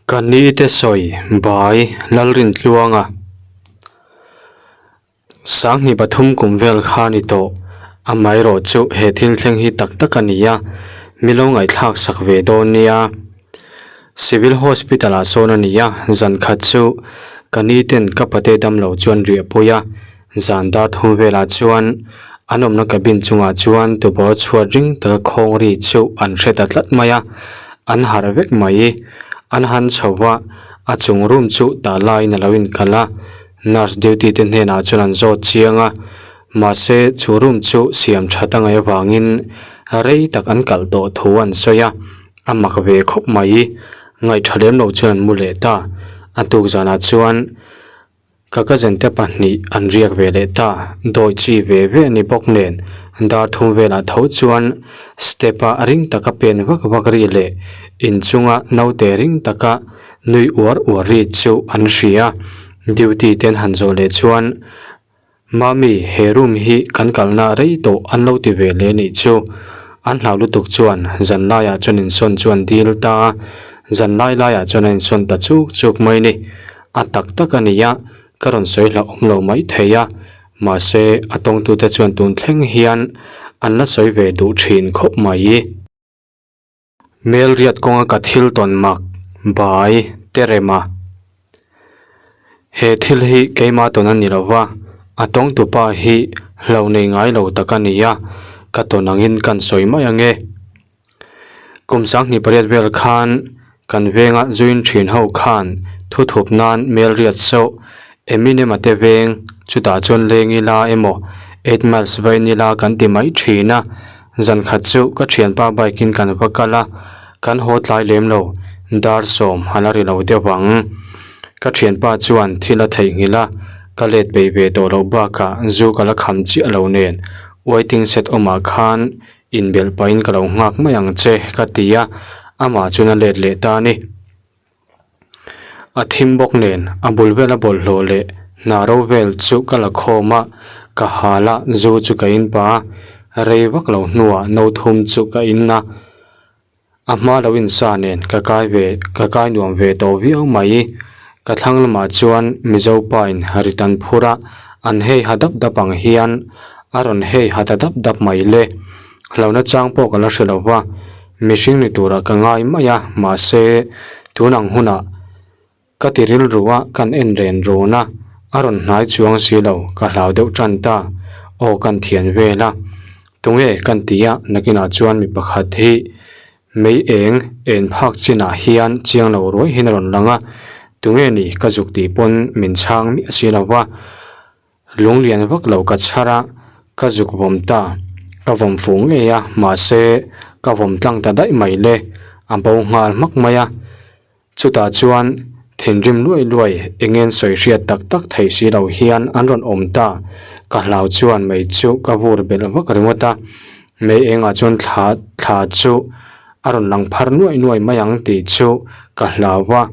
Ka ni te sawi bai Lalrintluanga Sanghnih pathum kum vel kha a ni tawh. Amaherawh chu he thil thleng hi tak tak a ni a, mi lo ngaihthlak sak ve dawn nia. Civil Hospital ah sawn a ni a, zan khat chu ka ni ten ka pate damlo chuan riahpui a, zan dar thum velah chuan an awmna cabin chungah chuan tubaw chhuat ring taka khawng ri chu an hre ta tlat mai a, an harh vek mai. An han chho va, a chung room chu tah laiin a lo inkalh a, nurse duty te hnenah chuan an zawt chiang a, mahse chu room chu siam that a ngaih avangin rei tak an kalh tawh thu an sawi a. A mak ve khawp mai, ngaihṭha lem loh chuan an mu leh ta. A tuk zanah chuan ka cousin te pahnih an riak ve leh ta, dawi chi ve ve a ni bawk nen dar thum velah tho chuan step a ring taka pen vak vak ri leh inchunga naute ring taka nui uar uar ri chu an hria. Duty te an han zawh leh chuan Mami, he room hi kan kalna rei tawh an lo ti ve leh nih chu. An hlau lutuk chuan zan laiah chuan insawn chu an dil ta a, zan lai laiah chuan a insawn ta chuk chuk mai ni. A tak tak a nia, ka rawn sawi hlauhawm lo mai thei a, mahse a tawngtute chuan tun thleng hian an la sawi ve duh thin khawp mai. Hmelriat kawnga ka thil tawn mak bai te rem a. He thil hi keimah tawn a ni lo va, a tawngtupa hi hlo nei ngai lo tak a ni a, ka tawn angin kan sawi mai ang e. Kum 18 vel khan kan venga zuin thin ho khan thuthup nan hmelriat sauh Eminem a te veng chutah chuan leng ila emaw Eight Miles vain ila kan ti mai thin a. Zan khat chu ka thianpa bike in kan va kal a, kan haw tlai lem lo, dar sawm a la ri lo deuh ang. Ka thianpa chuan thil a theihnghilh a, ka let peih ve tawh loh bakah zu ka la kham chiah lo nen waiting shed awmah khan inbelh pahin ka lo nghak mai ang che ka ti a, amah chuan a let leh ta a ni. A thim bawk nen a bul vela bawlhhlawh leh hna ro vel chu ka la khawm a, ka hal a zu chu ka in pah a, rei vak lo hnuah no thum chu ka in a, a hma lo insa nen ka kai ve ka kai nuam ve tawh viau mai. Ka thlang lamah chuan Mizo pa in rit an phur a, an hei ha dap dap ang hian a rawn hei ha ta dap dap mai le. Hlauhna chang pawh ka la hre lo va, mihring ni turah ka ngai mai a, mahse tun ang hunah ka ti rilru a kan en ren rawn a, a rawn hnai chuang si lo, ka hlau deuh tan ta, aw kan thian vel a, tunge kan ti a, nakinah chuan mi pakhat hi mei eng en phak chinah hian chiang lo ruai hian a rawn lang a, tunge ni ka zuk tih pawn min chhang miah si lo va. Lunglian vak lo ka chhar a, ka zuk vawm ta. Ka vawm fuh ngei a, mahse ka vawm tlang ta daih mai le, a bo nghal hmak mai a. Chutah chuan thinrim luai luai engen sawi hriat tak tak thei si lo hian an rawn awm ta. Ka hlau chuan mei chu ka vur belh vak ringawt a, mei engah chuan thla thla chu a rawn lang phar nuai nuai mai ang tih chu ka hlau a,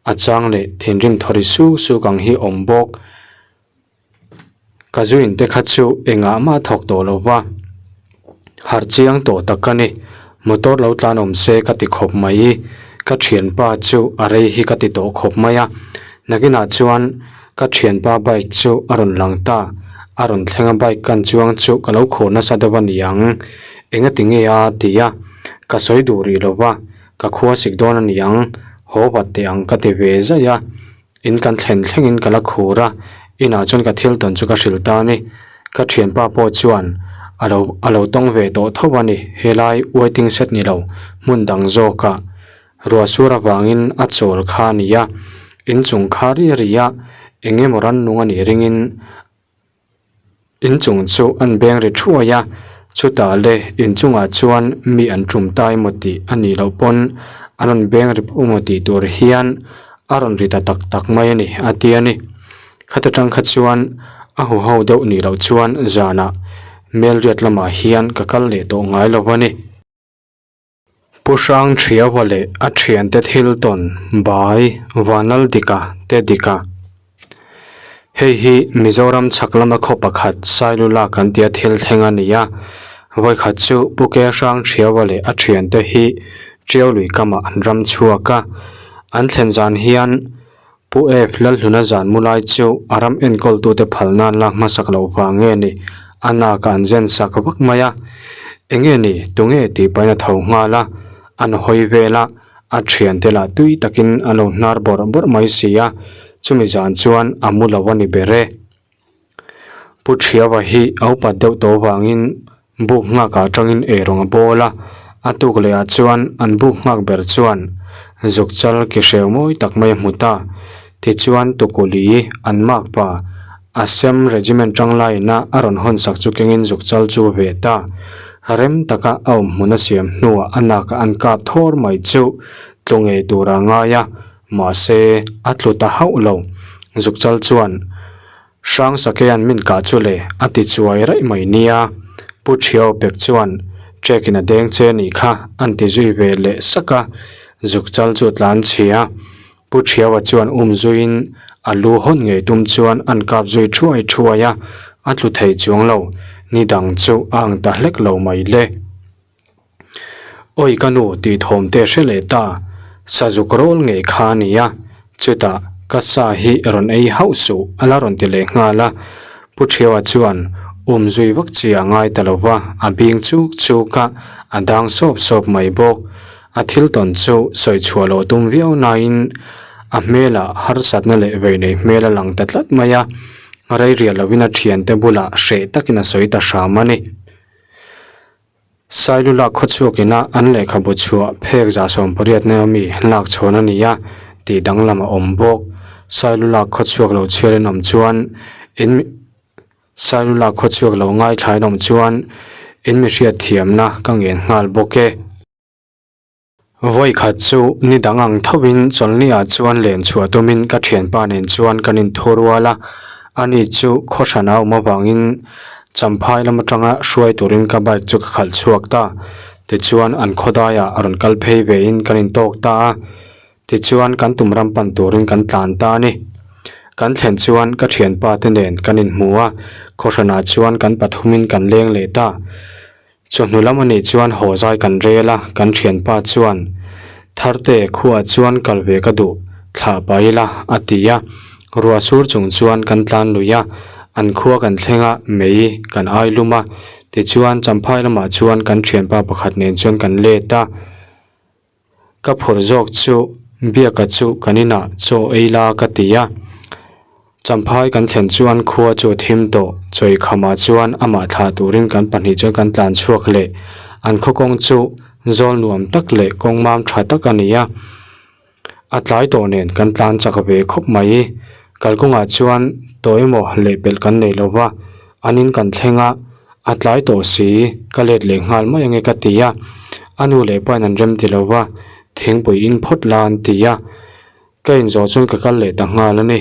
a chang leh thinrim thawri suk suk ang hi awm bawk. Ka zuin te kha chu engah mah thawk tawh lo va, harh chiang tawh tak ka ni. Motor lo tlan awm se ka ti khawp mai. Ka thianpa chu a rei hi ka ti tawh khawp mai a. Nakinah chuan ka thianpa bike chu a rawn lang ta. A rawn thleng a bike kan chuang chu ka lo khur nasa deuh a ni ang. Engati nge a ti a, ka sawi duh rih lo va, ka khua sik dawn a ni ang, haw vat teh ang ka ti ve zaih a. In kan thlen thlengin ka la khur a, inah chuan ka thil tawn chu ka hrilh ta a ni. Ka thianpa pawh chuan a lo a lo tawng ve tawh tho a ni. Helai waiting shed ni lo hmun dang zawkah ruah sur avangin a chawl kha a ni a, inchung kha ri ri a eng emaw rannung a nih ringin Inchung chu an beng ri thuai a, chutah le inchungah chuan mi an tum ta emaw tih a nih loh pawn an rawn beng ri pawh emaw tih tur hian a rawn ri ta tak tak mai a ni a ti a ni. Khata tang kha chuan a huho deuh nih loh chuan zanah Melriat lamah hian ka kal leh tawh ngai lo a ni. Pu Hrang Thiaua leh a thiante thil tawn bai Vanlaldika te dika. Hei hi Mizoram chhak lama khaw pakhat Sailula kan tia thil thleng a ni a. Vawikhat chu Pu Ke Hrang Thiaua leh a thiante hi Tiau lui kamah an ram chhuak a. An thlen zan hian Pu F Lalhluna zan mu lai chu a ram enkawltute phal nan lak hmasak loh vang nge ni a nak ah an zen sak vak mai a. Enge ni tunge tih pahin a tho nghal a, an hawi vel a, a thiante lah tui takin a lo hnar bawrh bawrh mai si a, chumi zan chuan a mu lo a ni ber e. Pu Thiaua hi a upat deuh tawh vangin buk nghak ah tangin eirawng a bawl a, a tuk leh ah chuan an buk nghak ber chuan zuk chal ki hreu mawi tak mai a hmu ta. Tichuan Tukuli an mak pa Assam Regiment tanglaiin a a rawn hawn sak chu kengin zuk chal chu a ve ta. Rem taka a awm hmun a siam hnuah a nak ah an kap thawr mai chu tlu ngei tur a ngai a, Mahse, a tlu ta hauh lo. Zukchal chuan, Hrang Sakean min kah chu le, a ti chuai raih mai nia. Pu Thiau pek chuan, Ṭekin a deng che nih kha, an ti zui ve leh sak a. Zukchal chu a tlan chhia. Pu Thiaua chuan um zuiin a lu hawn ngei tum chuan an kap zui thuai thuai a, a tlu thei chuang lo. Ni dang chu a ang ta hlek lo mai le. Awi ka nu tih thawm te hre leh ta, sazuk rawl ngei kha a ni a, chutah ka sa hi rawn ei hauh suh a la rawn ti leh nghal a, Pu Thiaua chuan um zui vak chi a ngai ta lo va, a bing chuk chuk a, a dang sawp sawp mai bawk. A thil tawn chu sawi chhuah loh tum viau nain a hmelah harsatna leh vei nei hmel a lang ta tlat mai a, rei riah loin a thiante bulah hreh takin a sawi ta hram a ni. Sailula khawchhuak ina an lehkhabu chhuah phek 18 na ami lak chhawn a ni a tih danglam a awm bawk. Sailula khawchhuak lo chhiar in awm chuan in Sailula khawchhuak lo ngaithla in awm chuan in mi hriatthiamna ka ngen nghal bawk e. Vawi khat chu ni dang ang thovin chawlhniah chuan len chhuah tumin ka thianpa nen chuan kan inthu rual a, ani chu khaw hran a awm avangin Champhai lam atanga hruai turin ka bike chu ka khalh chhuak ta. Tichuan an khawdaiah a rawn kal phei vein kan intawk ta a, tichuan kan tum ram pan turin kan tlan ta a ni. Kan thlen chuan ka thianpa te nen kan inhmu a, khaw hranah chuan kan pathumin kan leng leh ta. Chawhnu lam a nih chuan haw zai kan rel a, kan thianpa chuan, Tharte, khuaah chuan kal ve ka duh, thlah pah ila, a ti a. Ruah sur chung chuan kan tlan lui a, an khua kan thleng a, mei kan ai lum a. Tichuan, Champhai lamah chuan kan thianpa pakhat nen chuan kan let a. Ka phur zawk chu Biaka chu kan inah chaw ei la ka ti a. Champhai kan thlen chuan khua chu a thim tawh. Chawi khamah chuan amah thlah turin kan pahnih chuan kan tlan chhuak leh. An khaw kawng chu zawl nuam tak leh kawng mam tha tak a ni a. A tlai tawh nen kan tlan chak ve khawp mai. Kalkawngah chuan tawh emaw lehpelh kan nei lo va, an in kan thleng a, a tlai tawh si, ka let leh nghal mai ange ka ti a. A nu leh pain an rem ti lo va, thingpui in phawt la an ti a. Ka inzawh chuan ka kal leh ta nghal a ni.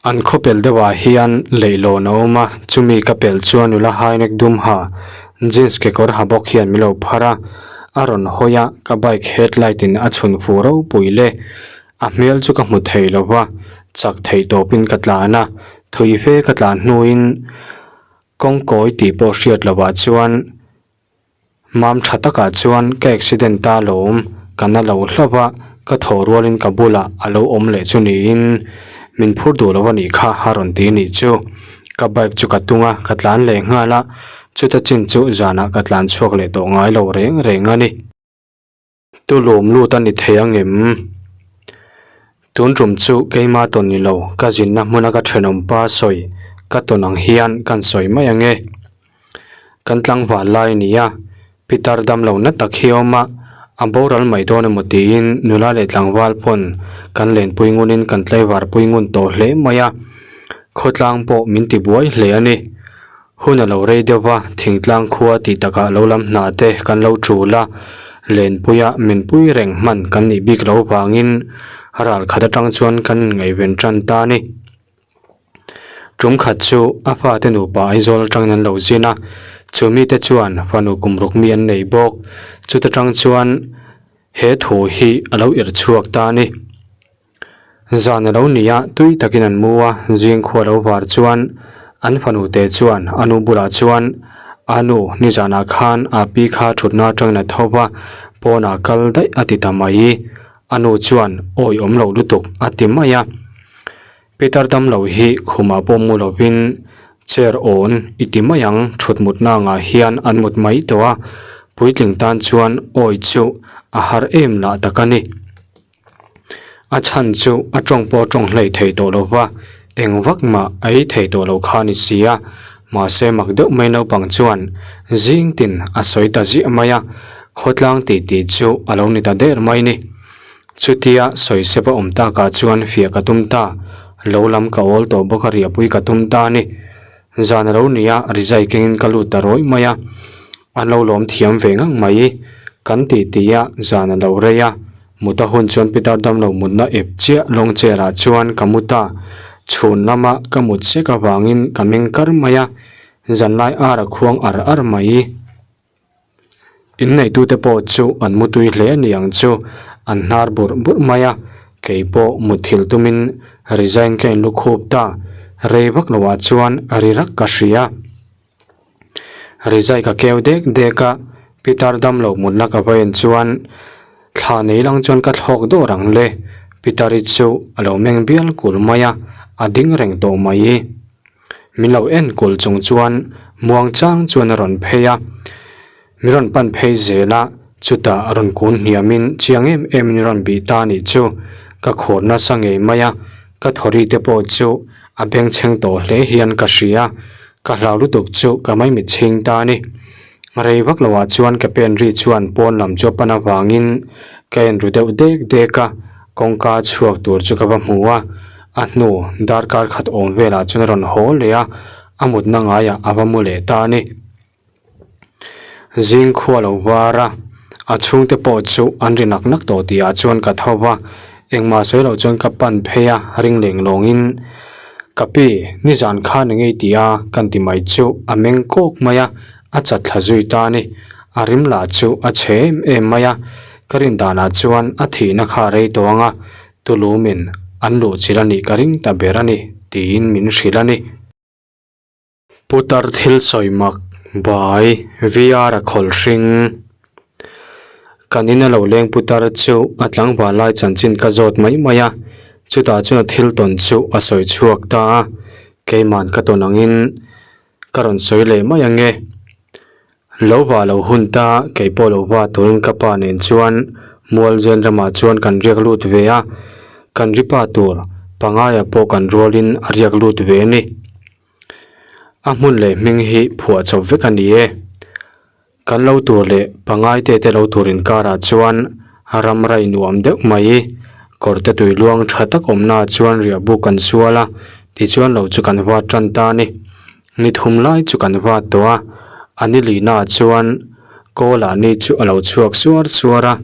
An khawpel deuhah hian leihlawn a awm a, chumi ka pelh chuan nula hainek dum ha, jeans kekawr ha bawk hian min lo phar a, a rawn hawi a, ka bike headlight in a chhun fuh ropui le. A hmel chu ka hmu thei lo va, chak theih tawpin ka tlan a, thui fe ka tlan hnuin kawngkawi tih pawh hriat lovah chuan Mam tha takah chuan ka accident ta lawm, ka na lo hlauh a, ka thaw rualin ka bulah a lo awm leh chu niin min phur duh lo a nih kha a rawn ti nih chu. Ka bike chu ka tung a, ka tlan leh nghal a, chuta chin chu zanah ka tlan chhuak leh tawh ngai lo reng reng a ni. Tu lawm lut a ni thei ang em? Tun tum chu keima tawn ni lo, ka zinna hmuna ka thenawm pa sawi ka tawn ang hian kan sawi mai ang e. Kan tlangval lai a ni a, pitar damlo na tak hi a awm a, a boral mai dawn emaw tiin nula leh tlangval pawn kan lenpui ngunin kan tlaivarpui ngun tawh hle mai a, khawtlang pawh min tibuai hle a ni. Hun a lo rei deuh va, thingtlang khua tih takah lo lam hna te kan lo tul a, lenpuia min pui reng hman kan nih bik loh vangin ral khat atang chuan kan inngaihven tan ta a ni. Tum khat chu a fate nupa Aizawl atangin an lo zin a, chu mite chuan fanu kum ruk mi an nei bawk. Chuta tang chuan he thu hi a lo irh chhuak ta a ni. Zan a lo ni a, tui takin an mu a, zing khua lo var chuan an fanu te chuan a nu bulah chuan a nu nizanah khan a pi kha thutna atangin a tho va, pawnah kal daih a ti ta mai. A nu chuan, Awi awm lo lutuk, a ti mai a. Pitar damlo hi khumah pawh mu lovin chair awn i ti mai ang, thut mutna angah hian an mut mai tawh a, puitling tan chuan awi chu a har em lah tak a ni. A chhan chu a tawng pawh a tawng hlei thei tawh lo va, eng vak mah a ei thei tawh lo kha a ni si a, mahse mak deuh mai naupang chuan zing tin a sawi ta ziah mai a, khawtlang titi chu a lo ni ta der mai ni. Chutia sawi sep a awm takah chuan fiah ka tum ta, lo lam ka awl tawh bawk a riahpui ka tum ta a ni. Zan a lo ni a, rizai kengin ka lut ta rawih mai a, an lo lawm thiam ve ngang mai. Kan tih tih a, zan a lo rei a, mut a hun chuan Peter damlo mutna ep chiah lawng chair ah chuan ka mu ta. Chhun lama ka mut sek avangin ka meng kar mai a, zanlai ar a khuang ar ar mai. Inneitute pawh chu an mutui hle a ni ang chu, an hnar burh burh mai a, kei pawh mutthilh tumin resign ka inlu khup ta, rei vak loah chuan ri rak ka hria. Rizai ka keu dek dek a, Pitar damlo mutna ka va en chuan thla nei lang chuan ka thlawk dawr ang le, Pitari chu a lo meng bial kulh mai a, a ding reng tawh mai. Min lo en kulh chung chuan muang chang chuan a rawn phei a, min rawn pan phei zel a, chutah a rawn kun hniamin chiang em em in rawn bih ta anih chu, ka khur nasa ngei mai a, ka thawri te pawh chu a bengchheng tawh hle hian ka hria, ka hlau lutuk chu ka maimit chhing ta a ni. Rei vak loah chuan ka pen ri chuan pawn lam chu a pan avangin ka en ru deuh dek dek a, kawngka chhuak tur chu ka va hmu a, a hnu darkar khat awm velah chuan a rawn haw leh a, a mutna ngaiah a va mu leh ta a ni. Zing khua lo var a, a chhungte pawh chu an ri nak nak tawh tihah chuan ka tho va, engmah sawi loh chuan ka pan phei a, ring leng lawngin Ka pi, nizan khan eng ei tih a kan ti mai chu a meng kawk mai a, a chat thla zui ta a ni. A rim lah chu a chhe em em mai a, ka rin danah chuan a thihna kha a rei tawh ang a, Tulumin an luh chilh a nih ka ring ta ber a ni tiin min hrilh a ni. Putar thil sawi mak bai VR a khawl hring. Kan ina lo leng putar chu a tlangval lai chanchin ka zawt mai mai a, chutah chuan a thil tawn chu a sawi chhuak ta a, keiman ka tawn angin ka rawn sawi leh mai ang e. Lo va lo hun ta, kei pawh lo va turin ka pa nen chuan Mualzen ramah chuan kan riak lut ve a, kan ri pa tur pangaia pawh kan rualin a riak lut ve a ni. A hmun leh hming hi phuah chawp vek a ni e. Kan lo tur leh pangai te te lo tur inkarah chuan ram rai nuam deuh mai kawrte tui luang tha tak awmnaah chuan riahbuk kan sual a, tichuan lo chu kan vat tan ta a ni. Ni thum lai chu kan vat tawh a, a ni lihnaah chuan kawlah ni chu a lo chhuak suar suar a,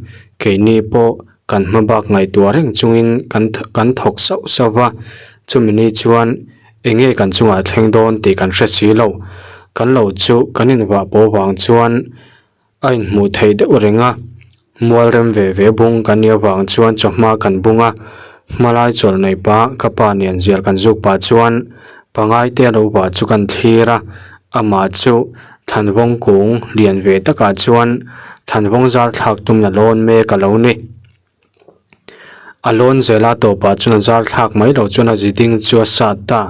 keini pawh kan hma bak ngaihtuah reng chungin kan kan thawk sauh sauh va, chumi ni chuan eng nge kan chungah thleng dawn tih kan hre si lo, kan lo chu kan invah pawh vang chuan a inhmuh theih deuh reng a, mual rem ve ve bung kan nih avang chuan chawhma kan bung a, hmalai chawlh nei pah ka pa nen zial kan zuk pah chuan pangai te a lo vah chu kan thlir a, amah chu Thanvawng kung lian ve takah chuan Thanvawng zar thlak tum la lawn mek a lo ni. A lawn zela tawpah chuan a zar thlak mai loh chuan a zi ding chu a sat ta.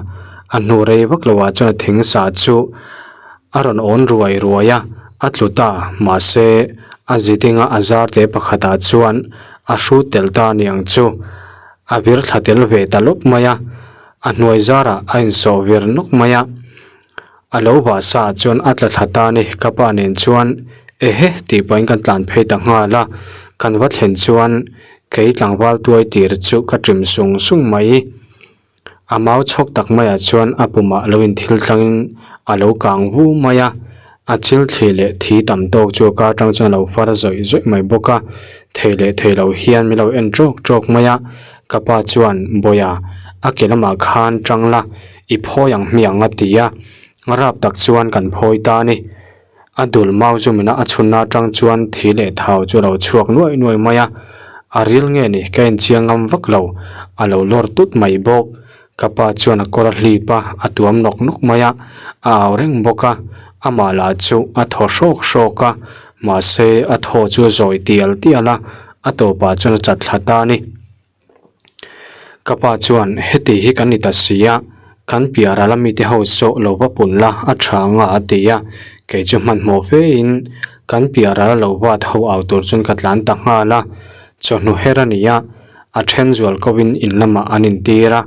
A hnu rei vak loah chuan a thing sa chu a rawn awn ruai ruai a, a tlu ta. Mahse, a zi dinga a zar te pakhatah chuan a hrut tel ta a ni ang chu. A vir thla tel ve ta lawp mai a, a hnuai zarah a insawh vir nawk mai a. A lo vah sa chuan a tla thla ta a ni, ka pa nen chuan ehe tih pahin kan tlan phei ta nghal a, kan va thlen chuan kei tlangval tuai tir chu ka ṭim sung sung mai. A mau chhawk tak maiah chuan a pumah lo inthil tlangin a lo kang vu mai a, a chil thli leh thi tam tawk chu a kar tang chuan a lo far zawih zawih mai bawk a, thei leh thei lo hian min lo en ṭawk ṭawk mai a, ka pa chuan Bawiha a ke lamah khan ṭang la, I phawi ang hmiang a ti a, rap tak chuan kan phawi ta a ni. A dul mau chu mina a chhunna atang chuan thi leh thau chu a lo chhuak nuaih nuaih mai a, a ril nge ni ka enchiang ngam vak lo, a lo lawr tut mai bawk. Ka pa chuan a kawr a hlip a, a tuam nawk nawk mai a, a au reng bawk a, amah lah chu a thaw hrawk hrawk a, mahse a thaw chu a zawi tial tial a. A tawpah chuan a chat thla ta a ni. Ka pa chuan heti hi kan ni ta si a, kan piah ral a mite ho saw lo va pun la a tha anga a ti a, kei chu hmanhmawh fe in kan piah ral a lo vat ho au tur chuan ka tlan ta nghal a, chawhnu her a ni a, a then zual ko in in lamah an intir a,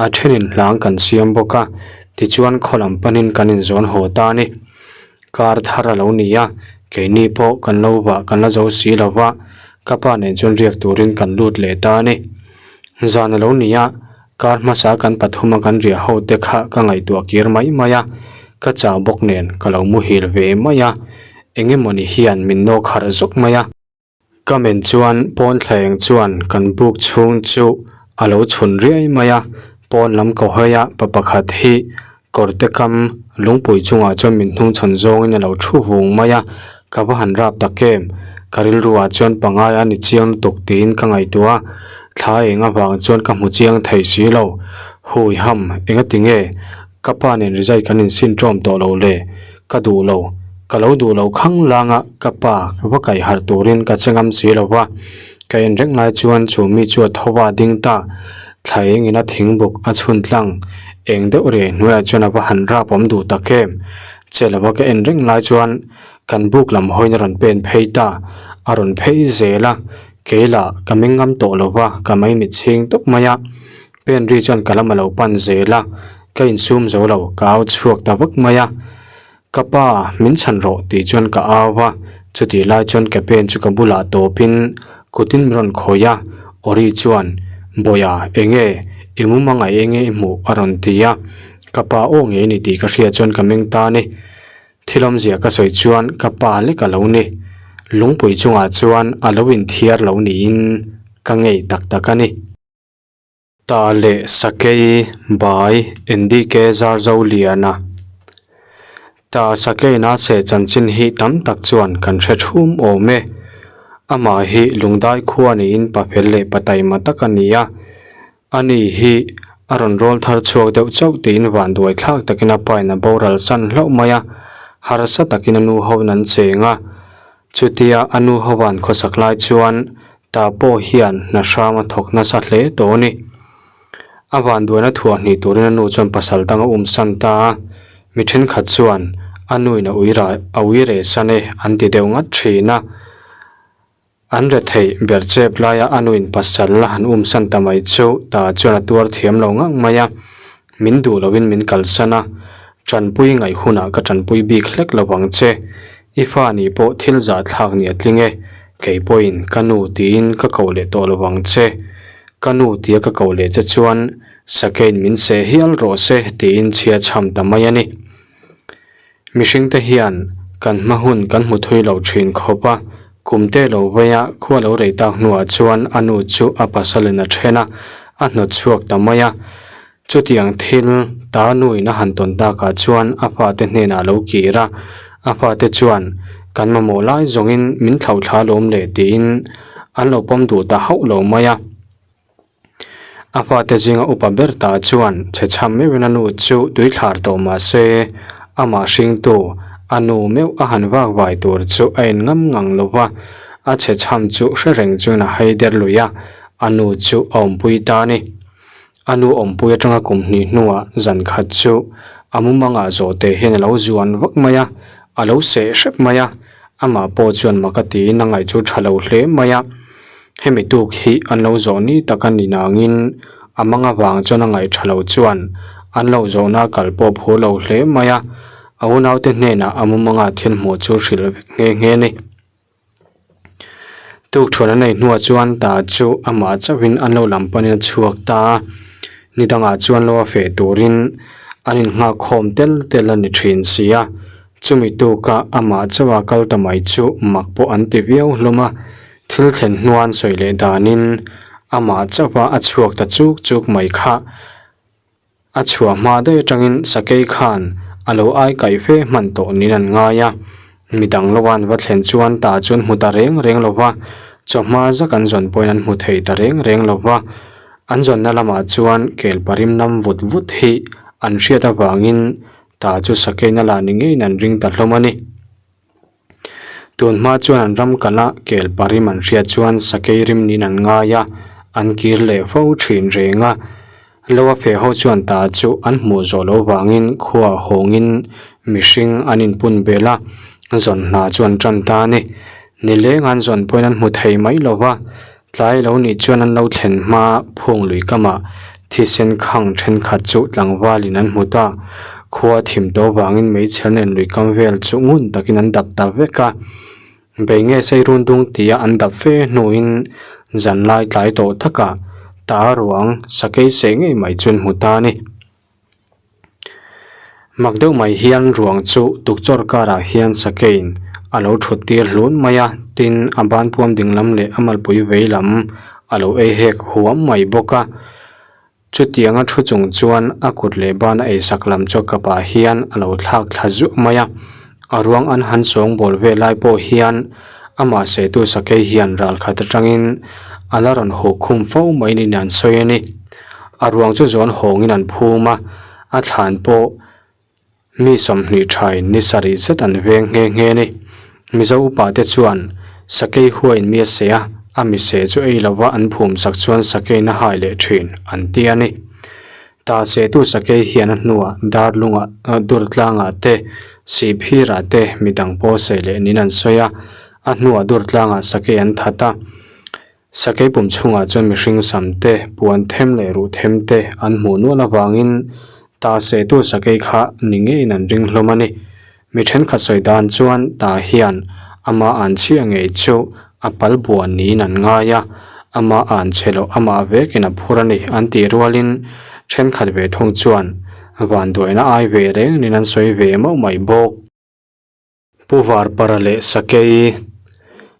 a then in hlang kan siam bawk a, tichuan khaw lam panin kan inzawn haw ta a ni. Kar thar a lo ni a, keini pawh kan lo vah kan la zo si lo va, Ka pa nen chuan riak turin kan lut leh ta a ni. Zan a lo ni a, kar hmasa kan pathuma kan riah ho te kha ka ngaihtuah kir mai mai a, ka chau bawk nen ka lo muhil ve mai a, eng emawni hian min nawk harh zawk mai a. Ka men chuan pawn thlaeng chuan kan buk chhung chu a lo chhun riai mai a, pawn lam ka hawi a, pa pakhat hi Kawrte kam lungpui chungah chuan min hnungchhawn zawngin a lo thu vung mai a, ka va han rap tak em? Ka rilruah chuan pangai a ni chiang lutuk tiin ka ngaihtuah a, thla eng avang chuan ka hmu chiang thei si lo. Hui ham, engati nge ka pa nen rizai kan insin ṭawm tawh lo le? Ka duh lo, ka lo duh lo khang lang a, ka pa va kaih harh turin ka che ngam si lo va. Ka en reng lai chuan chu mi chu a tho va ding ta, thla engin a thingbuk a chhun tlang, eng deuh reh hnuaiah chuan a va han rap awm duh tak em? Che lova ka en reng lai chuan kan buk lam hawiin a rawn pen phei ta, a rawn phei zel a, kei lah ka meng ngam tawh lo va, ka maimit chhing tawp mai a, pen ri chuan ka lam a lo pan zel a, ka insum zo lo, ka au chhuak ta vak mai a. Ka pa, min chhan rawh tih chuan ka au a, chutih lai chuan ka pen chu ka bulah tawpin kutin min rawn khawih a, Ori chuan, Bawia, enge, i mum a ngaih enge i hmuh? a rawn ti a, ka pa aw ngei ni tih ka hriat chuan ka meng ta ni. Thil awmzia ka sawi chuan ka pa lek a lo ni. Lungpui chungah chuan a lo inthiar lo niin ka ngei tak tak a ni. Ta leh Sakei Bai NDK Zarzoliana Ta Sakeina seh chanchin hi tam tak chuan kan hre thum awm e. Amah hi Lungdai khua niin pa fel leh pa taima tak a ni a. Ani hi a rawn rawl thar chhuak deuh chauh tiin vanduai thlak takin a pain a boral san hlauh mai a, harsa takin a nu hoin an cheng a. Chutia a nu hoan khawsak lai chuan Ta pawh hian hna hrang a thawk nasa hle tawh a ni. A vanduaina thuah hnih turin a nu chuan pasal dang a um san ta a, mi thenkhat chuan a nuin a ui rah a ui reh san e an ti deuh ngat thin a. An retheih ber chep laia a nuin pasal a han um san ta mai chu ta chuan a tuar thiam lo ngang mai a, min duh loin min kalsan a, tanpui ngaih hunah ka tanpui bik hlek lo vang che. I fa nih pawh thil zahthlak nih a tling e, kei pawhin ka nu tiin ka koh leh tawh lo vang che. Ka nu tia ka koh leh che chuan Sakein min seh hial rawh se tiin chhia chham ta mai a ni. Mihringte hian kan hma hun kan hmu thui lo thin khawp a, kum te lo veia khua lo rei tak hnuah chuan a nu chu a pasalin a then a, a hnawt chhuak ta mai a. Chutiang thil ta nuin a han tawn takah chuan a fate hnenah a lo kir a, a fate chuan kan mamawh lai zawngin min thlauhthla lawm le tiin an lo pawm duh ta hauh lo mai a. A fate zinga upa ber ta chuan chhe chham meuhin a nu chu tui thlar tawh mah se amah hringtu a nu meuh a han vak vai tur chu a en ngam ngang lo va, a chhe chham chu hre reng chuan a hai der lui a, a nu chu a awmpui ta a ni. A nu awmpui atanga kum hnih hnuah zan khat chu a mumangah zawhte hian a lo zuan vak mai a, a lo seh hrep mai a, amah pawh chuan mak a tiin a ngaih chu tha lo hle mai a. Hemi tuk hi an lo zawh ni tak a ni nangin a mang avang chuan a ngaih tha lo chuan an lo zawhna a kal pawh phur lo hle mai a, a unaute hnenah a mumangah thil hmuh chu hrilh vek nghe nghe a ni. Tukṭhuan an ei hnuah chuan ta chu amah chauhin an lo lam panin a chhuak ta a, ni dangah chuan lo a feh turin an innghak khawm tel tel a ni ṭhin si a, chumi tuka amah chauha kal ta mai chu mak pawh an ti viau hlawm a, thil thlen hnua an sawi leh danin amah chauha a chhuak ta chuk chuk mai kha. A chhuah hma daih atangin Sakei khan a lo ai kaih fe hman tawh niin an ngai a, midang lo an va thlen chuan tah chuan hmu ta reng reng lo va, chawhma zak an zawn pawhin an hmu thei ta reng reng lo va, an zawnna lamah chuan kel parim nam vut vut hi an hriat avangin tah chu Sakeiin a lah ni ngeiin an ring ta hlawm a ni. Tun hma chuan an ram kala kel parim an hriat chuan sakei rim niin an ngai a, an kir leh fo thin reng a. Lo a feh ho chuan ta chu an hmuh zawh loh vangin khua hawngin mihring an inpun bel a, zawn hna chu an tan ta a ni. Nileng an zawn pawhin an hmu thei mai lo va, tlai lo nih chuan an lo thlen hma phung lui kamah thisen khang thenkhat chu tlangvalin an hmu ta. Khua thim tawh vangin meichher nen lui kam vel chu ngun takin an dap ta vek a. Bei nge sei run dung tia an dap fe hnuin zanlai tlai tawh takah ta ruang sakei seh ngei mai chu an hmu ta a ni. Mak deuh mai hian ruang chu tukchawr karah hian sakeiin a lo thut tir hlun mai a, tin a banpuam dinglam leh a malpui vei lam a lo ei hek huam mai bawk a. Chutianga thu chung chuan a kut leh ban a eisak lam chu kapah hian a lo thlak thla zuah mai a, a ruang an han sawngbawl vel lai pawh hian amah sehtu sakei hian ralkhat atangin a la rawn huh khum fo mai niin an sawi a ni. A ruang chu zawn hawngin an phum a, a thlan pawh mi 20 thain ni sarih zet an veng nghe nghe a ni. Mizo upa te chuan sakei huain mi a seh a, a mi seh chu ei lova an phum sak chuan sakeiin a hai leh thin an ti a ni. Ta sehtu sakei hian a hnuah darlungah durtlangah te sihphirah te midang pawh seh leh niin an sawi a, a hnuah durtlangah sakei an that a. Sakei pum chhungah chuan mihring sam te, puan them leh ruh them te an hmuh nual avangin ta sehtu sakei kha ni ngeiin an ring hlawm a ni. Mi thenkhat sawi dan chuan ta hian ama an chhia ngei chu a pal buan niin an ngai a, ama an chhe loh amah vekin a phur a ni an tih rualin thenkhat ve thung chuan vanduaina ai ve reng niin an sawi ve mauh mai bawk. Pu Varpara leh Sakei,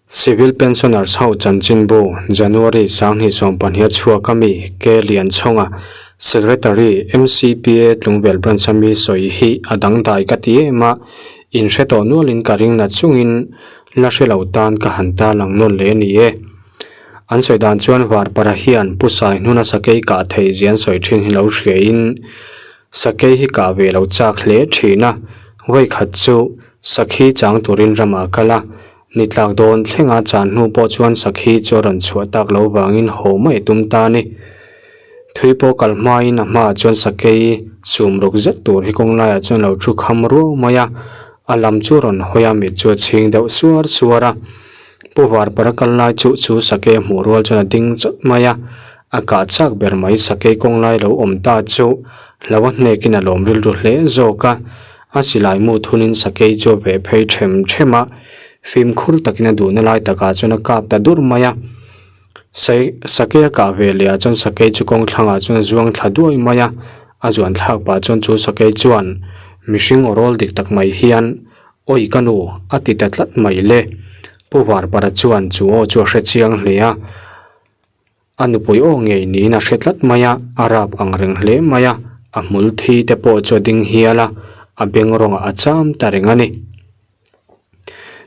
Civil Pensioners ho chanchinbu January 2020 chhuak ami K Lianchhawnga, Secretary, MCPA Tlungvel Branch ami sawi hi a dangdai ka ti em a, inhre tawh nualin ka ring na chungin la hre lo tan ka han tarlang nawn leh a ni e. An sawi dan chuan Varpara hian Pu Saihnuna Sakei kah theih zia an sawi thin hi lo hriain, Sakei hi kah ve lo chak hle thin a, vawikhat chu Sakhi chang turin ramah a kal a, ni tlak dawn thlenga chan hnu pawh chuan Sakhi chu a rawn chhuah tak lo vangin haw mai a tum ta a ni. Thui pawh kal hmain a hmaah chuan Sakei sum ruk zet tur hi kawng laiah chuan a lo thu kham ruau mai a, a lam chu a rawn hawi a, mit chu a chhing deuh suar suar a. Pu Varpara kal lai chu chu Sakei a hmuh rual chuan a ding chawt mai a, A kah chak ber mai sakei kawng lai lo awm ta chu hlo a hnekin a lawm rilru hle zawk a, a silai mu thunin sakei chu a veh phei them them a, fimkhur takin a duhna lai takah chuan a kap ta dur mai a. Sai sakei a kah ve leh ah chuan sakei chu kawng thlangah chuan a zuang thla duai mai a, a zuan thlak pah chuan chu sakei chuan mihring aw rawl dik tak mai hian Awi ka nu, a ti ta tlat mai le. Pu Varpara chuan chu aw chu a hre chiang hle a. A nupui aw ngei niin a hre tlat mai a, a rap ang reng hle mai a, a hmul thi te pawh chu a ding hial a, a beng rawngah a cham ta reng a ni.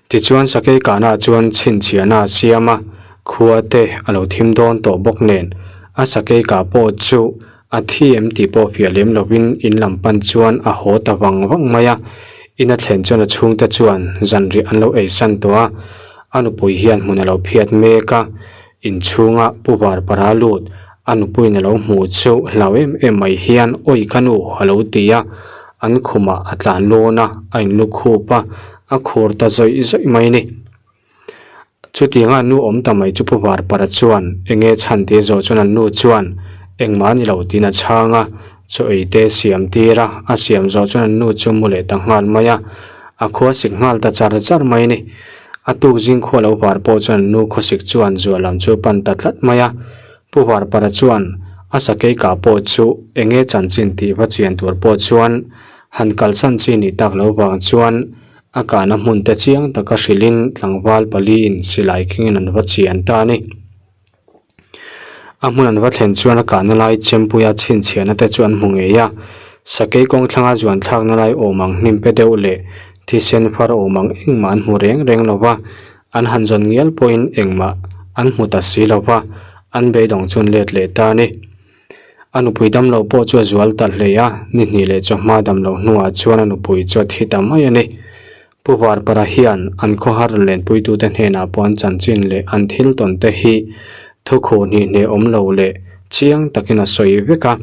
Tichuan Sakei kahna chuan chhinchhiahna a siam a, khua te a lo thim dawn tawh bawk nen, a Sakei kah pawh chu a thi em tih pawh fiah lem lovin in lam pan chuan a haw ta vang vang mai a, in a thlen chuan a chhungte chuan zanriah an lo eisan tawh a, a nupui hian hmun a lo phiat mek a. Inchhunga Pu Varpara lut a nupuiin a lo hmuh chu hlau em em mai hian Awi ka nu a lo ti a, an khumah a tlan lawn a, a inlu khup a, a khur ta zawih zawih mai a ni. Chutianga an nu awm ta mai chu Pu Varpara chuan enge chhan tih a zawh chuan an nu chuan engmah a ni lo tiin a chhang a, chaw ei te siam tir a, a siam zawh chuan an nu chu mu leh ta nghal mai a, a khua sik nghal ta char char mai a ni. A tuk zing khua lo var pawh chuan nu khawsik chuan zual lam chu pan ta tlat mai a. Pu Varpara chuan a sakei kah pawh chu enge chanchin tih va chian tur pawh chuan han kalsan chi nih tak lo vang chuan a kahna hmun te chiang taka hrilhin tlangval paliin silai khingin an va chian ta a ni. A hmun an va thlen chuan a kahna lai chempuia chhinchhiahna te chu an hmu ngei a, sakei kawng thlanga zuan thlakna lai awm ang hnim pe deuh leh thisen far awm ang engmah an hmu reng reng lo va, an han zawn ngial pawhin engmah an hmu ta si lo va, an beidawng chuan let leh ta a ni. A nupui damloh pawh chu a zual ta hle a, ni hnih leh chawhma damloh hnuah chuan a nupui chu a thi ta mai a ni. Pu Varpara hian an khawhar lenpuitute hnenah pawh an chanchin leh an thil tawn te hi thukhuh hnih hneh awm lo leh chiang takin a sawi vek a.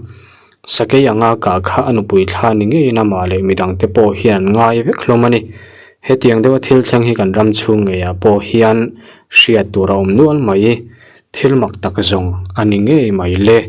Sakei anga kah kha a nupui thla ni ngeiin amah leh midangte pawh hian an ngai vek hlawm a ni. Hetiang deuha thil thleng hi kan ram chhung ngeiah pawh hian hriat tur a awm nual mai. Thil mak tak zawng a ni ngei mai le.